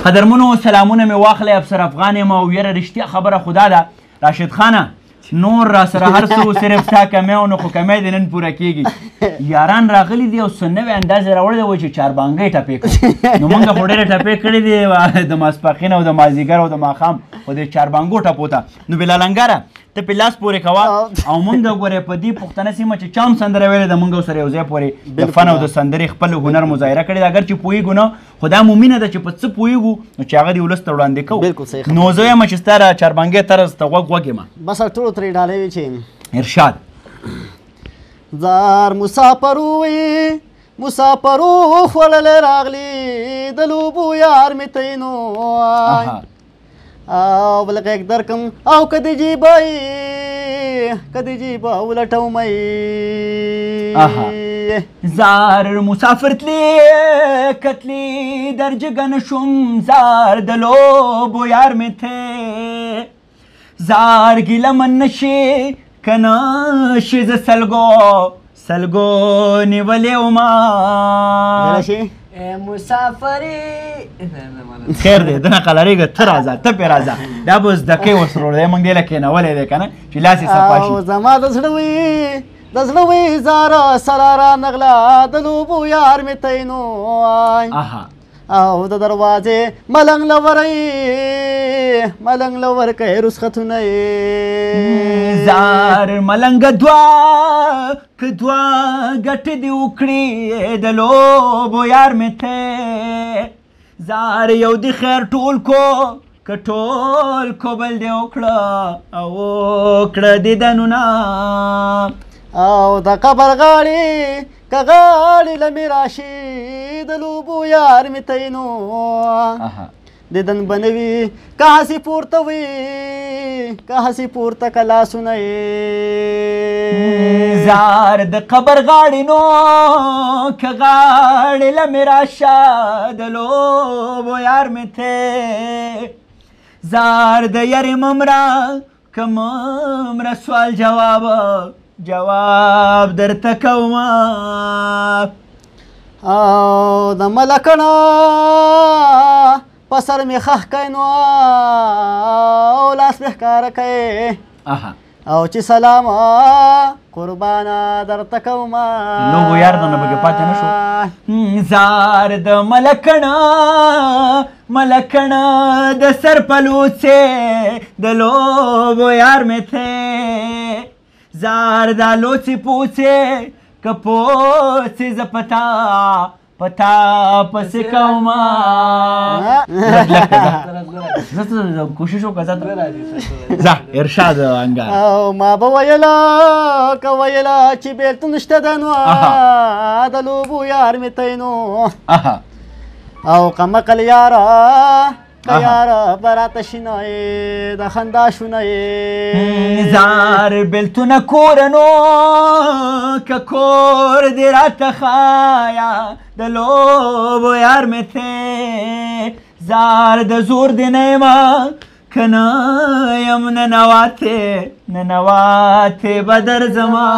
قدرمنو سلامونه مې واخلئ. افسر افغان یم او یاره رښتیا خبره خدا ده راشد خانه، نور را سره هر څه صرف ستا کمی و، نو خو کمی دې نن پوره کېږي. یاران راغلي دي او څه نوی انداز یې راوړی دی، وایي چې چاربانګۍ ټپې کړو. نو موږ خو ډېرې ټپې کړې دي د ماسپښین او د مازدیګر او د ماښام، خو د چاربانګو ټپو ته. نو بلال انګاره ته پې لاس پورې کوه او موږ ګورې په دې پښتنه سیمه چې چا هم سندره ویلې ده، موږ سره یو ځای پورې د فن او د سندرې خپل هنر مظاهره کړې ده. اګر چې پوهېږو نه، خو دا مو مینه ده چې په څه پوهېږو نو چې هغه دې ولس ته وړاندې کوو. بالکل صحیح. نو زه وایم چې ستا د چاربانګۍ طرز ته غوږ غوږ یم. بس ټولو ترې ډالۍ وي چې ارشاد. زار مسافرو وي مسافرو خوړلی راغلي د لوبو یار مې تینو او بل غږ درکم او که د جیبه که د جیبه ولټوم. زار مسافر تلي کتلي درجګه نه شوم، زار د لوبو یار مې ته، زار ګیله من نه شي که نه شي زه سلګو سلګو نیولې ومه. مسافري خیر دی، دنه قلارېږه، ته راځه، ته پرې راځه. دا به زده کوې اوس ورور دی، موږ دې له کښېنولی دی که نه چې لاس یې صفا شي. زما د زړه وي د زړه وي زاره سره رانغله د لوبو یار مې تینو او د دروازې ملنګ له ورئ ملنګ له ورکوي رخصتونه یې. زار ملنګ دوه که دوه ګټې دې وکړي د لوبو یار مې ته، زار یو دې خیر ټول کو که ټول کو بل دې وکړه او وکړه دیدنونه. او د قبر غاړې که غاړې له مې راشي د لوبو یار مې تینو دیدن به نه وي که هسې پورته وي که هسې پورته که لاسونه یې. زار د قبر غاړې نو که غاړې له مې راشه د لوبو یار مې ته، زار د یارې ممره که ممره سوال جواب جواب درته کومه. او د ملکڼه په سر مې ښخ کړی نو او لاس مې ښکاره کړی او چې سلام قربانه درته کومه. لوبو یار دنه پکې پاتې نه شو. زار د ملکڼه ملکڼه د سر په لوڅې د لوبو یار مې ته، زار دا لوڅې پوڅې که پوڅې زه پتا پتا پسې کومه. زه کوشش وکړه ځه ارشاد انګار. او ما به ویله که ویله چې بېلتون شته ده نو د لوبو یار مې تینو او قمقل یاره که یاره به راته شینه د خندا شونه یې. زار بېلتونه کورنو که کور دې راته ښایه د لوبو یار مې ته، زار د زور دې نه یمه که نه یم ننواتې ننواتې به درځمه.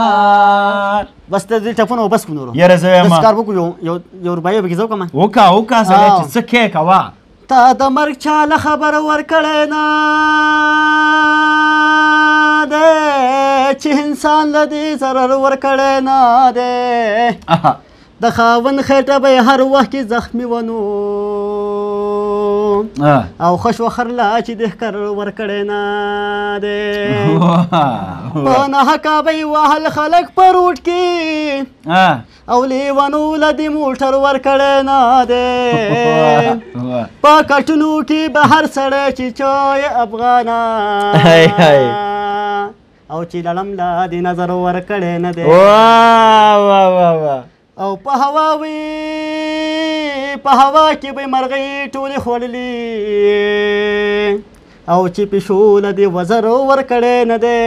بس د دې ټپونه وبس کړو نورو. یاره زه وایم داسې کار وکړو یو رباعي به کښې زه وکړم. وکړه وکړه سړی چې څه کوې کوه. تا د مرګ چا له خبره ورکړی نه دی چې انسان له دې ضرر ورکړی نه دی، د خاوند خېټه به یې هر وخت کې زخمي ونو او ښه شوه خرله چې د ښکر ورکړی نه دی. په ناحقه به یې وهل خلک په روټ کې او لیونو له دې موټر ورکړی نه دی. په کټونو کې به هر سړی چې چای افغانه او چې لړم له دې نظر ورکړی نه دی. او په هوا وي په هوا کې به مرغۍ ټولې خوړلې او چې پیشو له دې وزر ورکړی نه دی.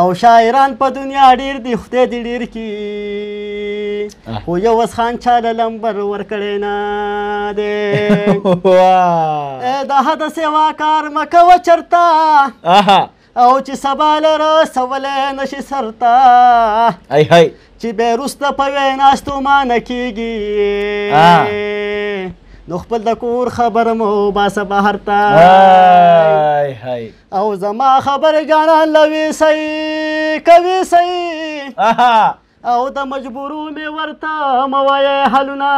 او شاعران په دنیا ډېر دي خدای دې ډېر کړي خو یو خان چا له لمبر ورکړی نه دی. د حد سوا کار مه کوه چېرته او چې سبا له رسولی نه شي سرته چې بیا وروسته په وینا ستومانه کېږي. نو خپل د کور خبر مو باسه بهر ته. او زما خبر جانان لوي سي کوي سي، او د مجبورو مې ورته مه وایې حلونه.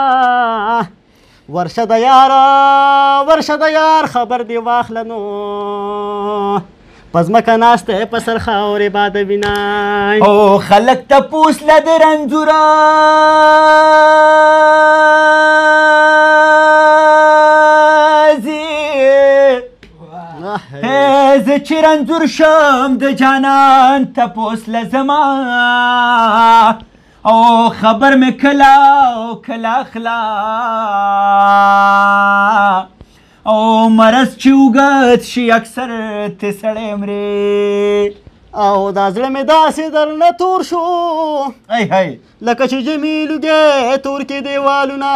ورشه د یاره ورشه د یار خبر دې واخله نو، په ځمکه ناست دی په سر خاورې بادوي نه. او خلک تپوس له د رنځوره ځي، زه چې رنځور شم د جانان تپوس له زما، او خبر مې کله او کله اخلا، او مرض چې اوږد شي اکثر ترې سړی مري. او دا زړه مې داسې درنه تور شو لکه چې جمي لوګی تور کې دیوالونه.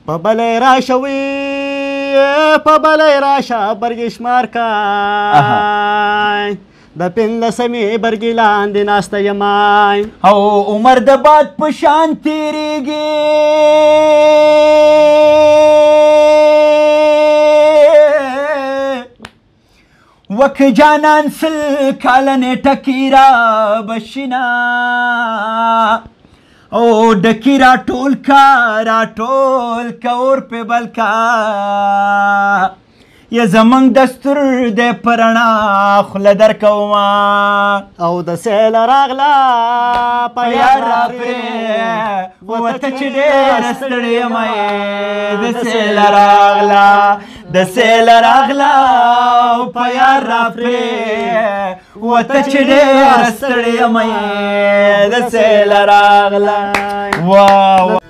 په بلی راشه وي په بلی راشه برګې شمار کا، د پنځلسمې برګې لاندې ناسته یم. او عمر د باد په شان تېرېږي، وک جانان سل کاله نېټه کې را به شینه، او ډکي را ټول کا را ټول کا اور پې بل کا، یا زمونږ دستور دی په رڼا خوله درکومه. او د سیل راغله په یار راپرې وته چې ډېره ستړې یم، د سیل راغله د سیل راغله په یار راپرې وته چې ډېره ستړې یم، د سیل راغله. واه.